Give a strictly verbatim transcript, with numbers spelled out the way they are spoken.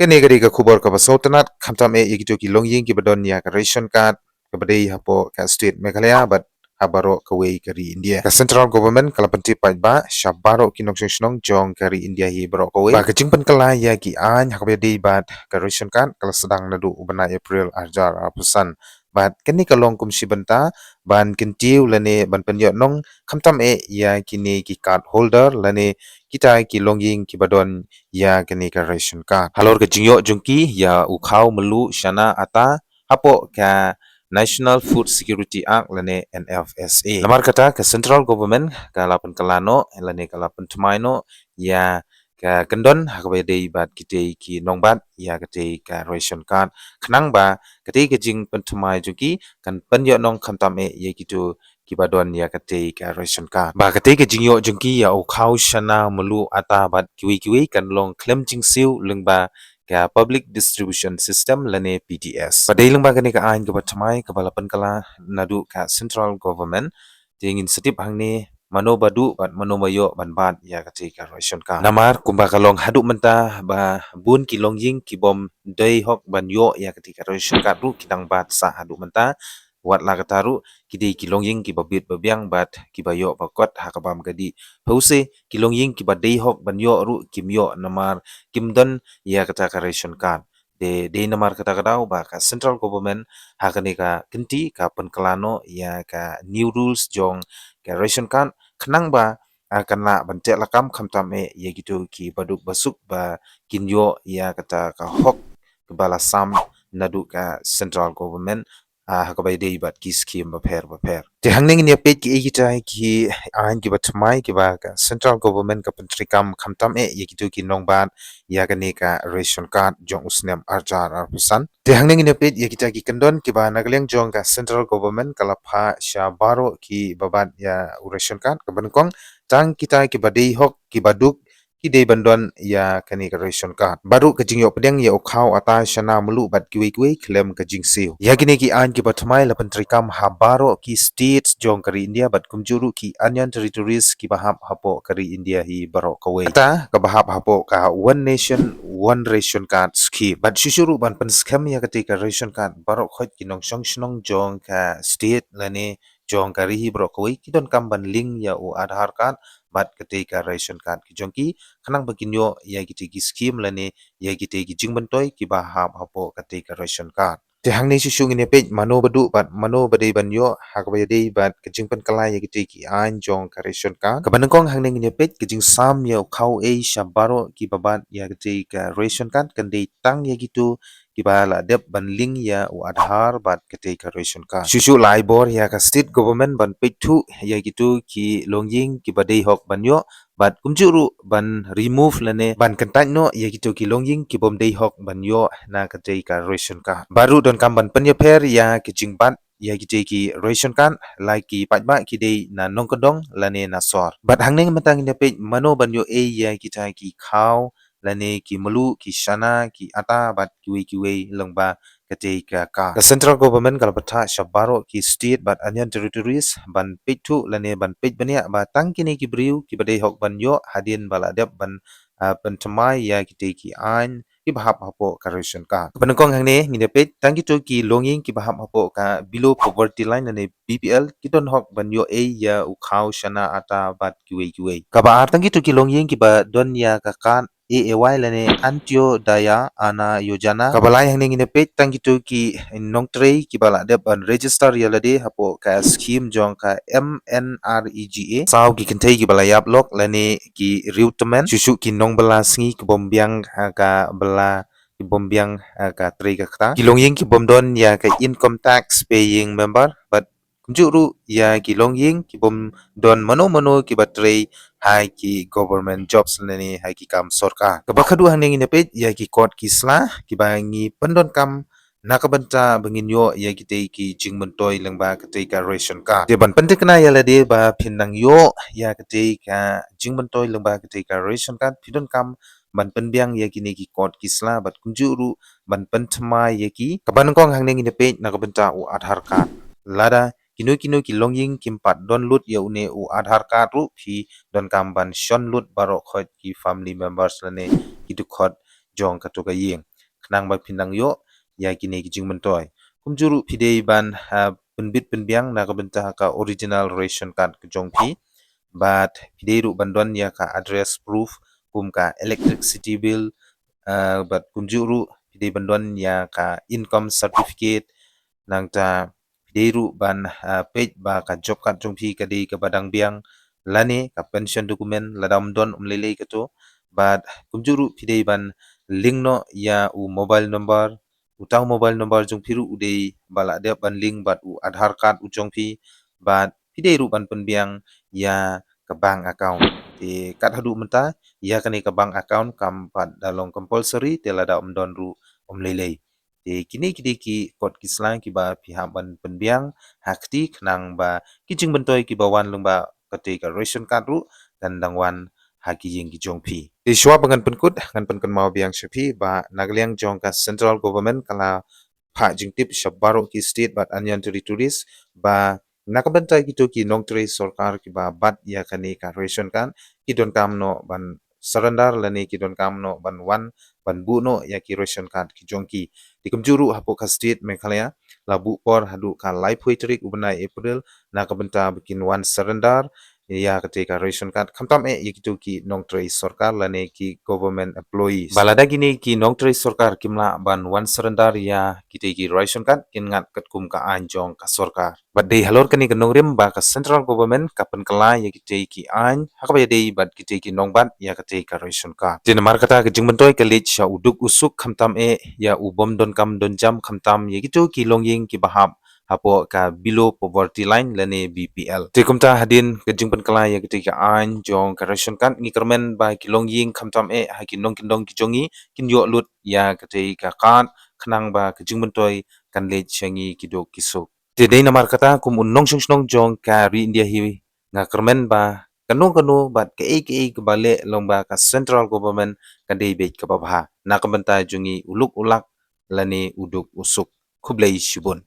Kane ka dei ka khubor kaba sngewtynnat khamtam eh ïa kito ki longïing kiba don ïa ka ration card kaba dei hapoh ka state Meghalaya bad ha baroh kawei ka ri India. Ka central government ka la pyntip paidbah sha baroh ki nongshong shnong jong ka ri India hi baroh kawei ba ka jingpynkylla ïa ki aiñ ha kaba ïadei bad ka ration card ka la sdang naduh u bnai April ar hajar arphew san. Bad kane ka long kum shi bynta ban kyntiew lane ban pynïoh nong khamtam eh ïa kine ki card holder lane kita ki longïing kiba don ïa kane ka ration card. Halor ka jingïoh jong ki ïa u khaw, mluh, shana, ata hapoh ka National Food Security Act lane N F S A. Namar kata ka central government ka la pynkylla noh lane ka la pynthymmai noh ïa ka kyndon ha kaba ïadei bad kitei ki nongbat ïa katei ka ration card, khnang ba katei ka jingpynthymmai jong ki kan pynïoh nong khamtam eh ïa kito kiba don ïa katei ka ration card. Ba katei ka jingïoh jong ki ïa u khaw, shana, mluh, ata bad kiwei kiwei kan long khlem jingsiew lyngba ka public distribution system lane P D S. Ba dei lyngba kane ka aiñ kaba thymmai kaba la pynkylla naduh ka central government, te ngin sa tip hangne mano ba duh bad mano ba ïoh ban bat ïa katei ka ration card. Namar kumba ka long haduh mynta ba bun ki longïing kibym dei hok ban ïoh ïa katei ka ration card ruh ki dang bat sah haduh mynta. Wat la kata ruh ki dei ki longïing kiba bit ba biang bad kiba ïoh ba kot ha ka bam ka dih. Phew se ki longïing kiba dei hok ban ïoh ruh kim ïoh namar kim don ïa kata ka ration card. Te dei namar kata ka daw ba ka central government ha kane ka kynti ka pynkylla noh ïa ka new rules jong ka ration card, khnang ba kan lah ban teh lakam khamtam eh ïa kito kiba duk ba suk ba kin ïoh ïa kata ka hok kaba la sam naduh ka central government ha kaba ïadei bad ki skhim bapher bapher. Te hangne ngin ïa peit kiei kita ki aiñ kiba thymmai kiba ka central government ka pyntreikam khamtam eh ïa kito ki nongbat ïa kane ka ration card jong u snem ar hajar arphew san. Te hangne ngin ïa peit ïa kita ki kyndon kiba na ka liang jong ka central government ka la phah sha baroh kiba bat ïa u ration card, kaba nyngkong tang kita kiba dei hok kiba duk ki dei ban don ïa kane ka ration card. Bad ruh ka jingïoh pdiang ïa u khaw, ata, shana, mluh bad kiwei kiwei khlem ka jingsiew. Ïa kine ki aiñ kiba thymmai la pyntreikam ha baroh ki states jong ka ri India bad kumjuh ruh ki Union Territories kiba hap hapoh ka ri India hi baroh kawei. Kata kaba hap hapoh ka One Nation One Ration Card Scheme. Bad shuh shuh ruh ban pynskhem ïa katei ka ration card, baroh khoit ki nongshong shnong jong ka state lane jong ka ri hi baroh kawei ki donkam ban link ïa u Aadhaar card bad katei ka ration card ki jong ki, khnang ba kin ïoh ïa kitei ki skhim lane ïa kitei ki jingmyntoi kiba hap hapoh katei ka ration card. Te hangne shuh shuh ngin ïa peit mano ba duh bad mano ba dei ban ïoh ha kaba ïadei bad ka jingpynkylla ïa kitei ki aiñ jong ka ration card. Kaba nyngkong hangne ngin ïa peit ka jingsam ïa u khaw ei sha baroh kiba bat ïa katei ka ration card kan dei tang ïa kito kiba la dep ban link ïa u Aadhaar bad katei ka ration card. Shuh shuh la ai bor ïa ka state government ban peit thuh ïa kito ki longïing kiba dei hok ban ïoh bad kumjuh ruh ban remove lane ban kyntait noh ïa kito ki longïing kibym dei hok ban ïoh na katei ka ration card. Bad ruh donkam ban pynïapher ïa ki jingbat ïa kitei ki ration card, la ki paidbah ki dei na nongkyndong lane na sor. Bad hangne mynta ngin ïa peit mano ban ïoh ei ïa kita ki khaw lane ki mluh, ki shana, ki ata bad kiwei kiwei lyngba katei ka card. Ka central government ka la bthah sha baroh ki state bad union territories ban peit thuh lane ban peit bniah ba tang kine ki briew kiba dei hok ban ïoh hadien ba la dep ban, ah, pynthymmai ïa kitei ki aiñ kiba hap hapoh ka ration card. Kaba nyngkong hangne ngin ïa peit tang kito ki longïing kiba hap hapoh ka below poverty line lane B P L ki don hok ban ïoh ei ïa u khaw, shana, ata bad kiwei kiwei. Kaba ar tang kito ki longïing kiba don ïa ka card A A Y lane Antyodaya Anna Yojana. Kaba lai hangne ngin ïa peit tang kito ki nongtrei kiba la dep ban register ïa lade hapoh ka scheme jong ka M N R E G A. Saw ki kynthei kiba la ïap lok lane ki riewtymmen, shuh shuh ki nongbylla sngi kibym biang, ah, ka bylla, kibym biang, ah, ka trei ka kta. Ki longïing kibym don ïa ka income tax paying member bad kumjuh ruh ïa ki longïing kibym don mano mano kiba trei ha ki government jobs lane ha ki kam sorkar. Kaba khatduh hangne ngin ïa peit ïa ki kot ki sla kiba ngi pyndonkam na ka bynta ba ngin ïoh ïa kitei ki jingmyntoi lyngba katei ka ration card. Te ban pynthikna ïa lade ba phin nang ïoh ïa katei ka jingmyntoi lyngba katei ka ration card, phi donkam ban pynbiang ïa kine ki kot ki sla bad kumjuh ruh ban pynthymmai ïa ki. Kaba nyngkong hangne ngin ïa peit na ka bynta u Aadhaar card. Lada kino kino ki longïing kim pat don lut ïa une u Aadhaar card ruh, phi donkam ban shon lut baroh khoit ki family members lane ki dkhot jong kato ka ïing. khnang ba phin nang ïoh ïa kine ki jingmyntoi. Kumjuh ruh phi dei ban, ah, pynbit pynbiang na ka bynta ka original ration card ka jong phi. Bad phi dei ruh ban don ïa ka address proof kum ka electricity bill, ah, bad kumjuh ruh phi dei ban don ïa ka income certificate, nangta phi dei ruh ban, ah, peit ba ka job card jong phi ka dei kaba dang biang, lane ka pension document lada ym don um lei lei kato. Bad kumjuh ruh phi dei ban link noh ïa u mobile number, uta u mobile number jong phi ruh u dei ba la dep ban link bad u Aadhaar card u jong phi, bad phi dei ruh ban pynbiang ïa ka bank account. Te kat haduh mynta ïa kane ka bank account kam pat da long compulsory, te lada ym don ruh um lei lei. Te kine ki dei ki kot ki sla kiba phi hap ban pynbiang ha kti, khnang ba ki jingmyntoi kiba wan lyngba kata ka ration card ruh kan dang wan ha ki ïing ki jong phi. Te shuwa ba ngan pynkut, ngan pynkynmaw biang sha phi ba na ka liang jong ka central government ka la phah jingtip sha baroh ki state bad union territories ba na ka bynta kito ki nongtrei sorkar kiba bat ïa kane ka ration card, ki donkam noh ban surrender lane ki donkam noh ban wan ban buh noh ïa ki ration card ki jong ki. Te kumjuh ruh hapoh ka state Meghalaya la buh por haduh ka laiphew tarik u bnai April na ka bynta ba kin wan surrender ïa kata ka ration card, khamtam eh ïa kito ki nongtrei sorkar lane ki government employees. Ba lada kine ki nongtrei sorkar kim lah ban wan surrender ïa kito ki ration card, kin ngat katkum ka aiñ jong ka sorkar. Bad dei halor kane ka nongrim ba ka central government ka pynkylla ïa kito ki aiñ ha kaba ïadei bad kito ki nongbat ïa kata ka ration card. Te namar kata ka jingmyntoi ka leit sha u duk u suk, khamtam eh ïa u bym donkam donjam, khamtam ïa kito ki longïing kiba hap hapoh ka below poverty line lane B P L. Te kumta hadien ka jingpynkylla ïa kata ka aiñ jong ka ration card, ngi kyrmen ba ki longïing khamtam eh ha ki nongkyndong ki jong ngi kin ïoh lut ïa kata ka card, khnang ba ka jingmyntoi kan leit sha ngi ki duk ki suk. Te dei namar kata kum u nongshong shnong jong ka ri India hi, nga kyrmen ba kano kano bad kaei kaei kaba leh lyngba ka central government ka dei beit kaba bha na ka bynta jong ngi u luk u lak lane u duk u suk. Khublei shibun.